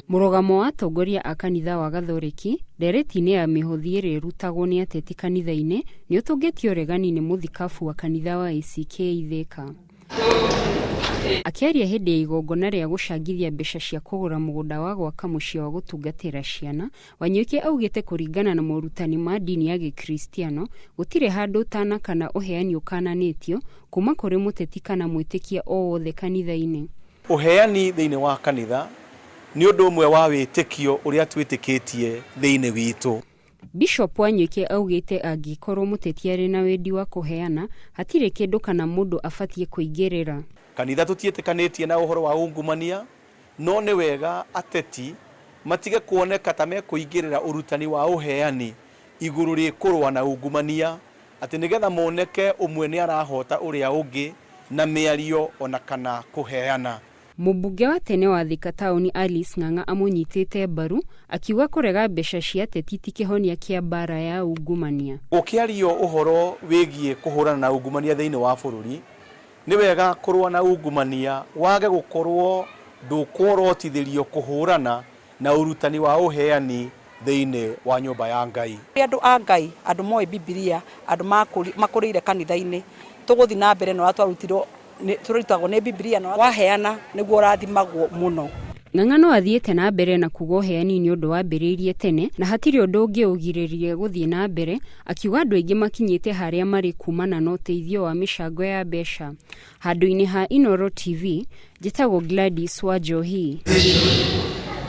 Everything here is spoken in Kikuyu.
Mũrũgamo wa atongoria a kanitha wa Gathoreki ndereti-inĩ ya mĩhothi ĩrĩa ĩrutagwo nĩ ateti kanitha-inĩ nĩ ũtũngĩtio ũregani nĩ mũthikabu wa kanitha wa ACK Thika. Akĩaria hĩndĩ ya igongona rĩa gũcangithia mbeca cia kũgũra mũgũnda wa gwaka mũciĩ wa gũtungatĩra ciana, Wanyoike augĩte kũringana na morutani ma ndini ya gĩkristiano gũtirĩ handũ ũtana kana ũheani ũkananĩtio kuma kũrĩ mũteti kana mwĩtĩkia o wothe kanitha-inĩ. Ũheani thĩinĩ wa kanitha nĩ ũndũ ũmwe wa wĩtĩkio ũrĩa twĩtĩkĩtie thĩinĩ witũ. Bishop Wanyoike augĩte angĩkorwo mũteti arĩ na wendi wa kũheana hatirĩ kĩndũ kana mũndũ abatiĩ kũingĩrĩra. Kanitha tũtiĩtĩkanĩtie na ũhoro wa ungumania, no nĩ wega ateti matige kuoneka ta mekũingĩrĩra ũrutani wa ũheani igũrũ rĩ kũrũa na ungumania, atĩ nĩgetha moneke ũmwe nĩ arahota ũrĩa ũngĩ na mĩario ona kana kũheana. Mũmbunge wa tene wa Thika taũni Alice Ng'ang'a amũnyitĩte mbaru akiuga kũrega mbeca cia ateti ti kĩhonia kĩa mbaara ya ungumania. Gũkĩario ũhoro wĩgiĩ kũhũrana na ungumania thĩinĩ wa bũrũri, nĩ wega kũrũa na ungumania wage gũkorwo ndũkworotithĩrio kũhũrana na ũrutani wa ũheani thĩinĩ wa nyũmba ya Ngai. Andũ a Ngai, andũ moĩ Bibilia, andũ makũrĩire kanitha-inĩ, tũgũthiĩ na mbere na ũrĩa twarutirwo, tũrutagwo nĩ Bibilia na waheana nĩguo ũrathimagwo mũno. Ng'ang'a no athiĩte na mbere na kuga ũheani nĩ ũndũ wambĩrĩirie tene na hatirĩ ũndũ ũngĩũgirĩrĩria gũthiĩ na mbere, akiuga andũ aingĩ makinyĩte harĩa marĩ kumana na ũteithio wa mĩcango ya mbeca. Handũ-inĩ ha Inooro TV, njĩtagwo Gladys Wanjohi.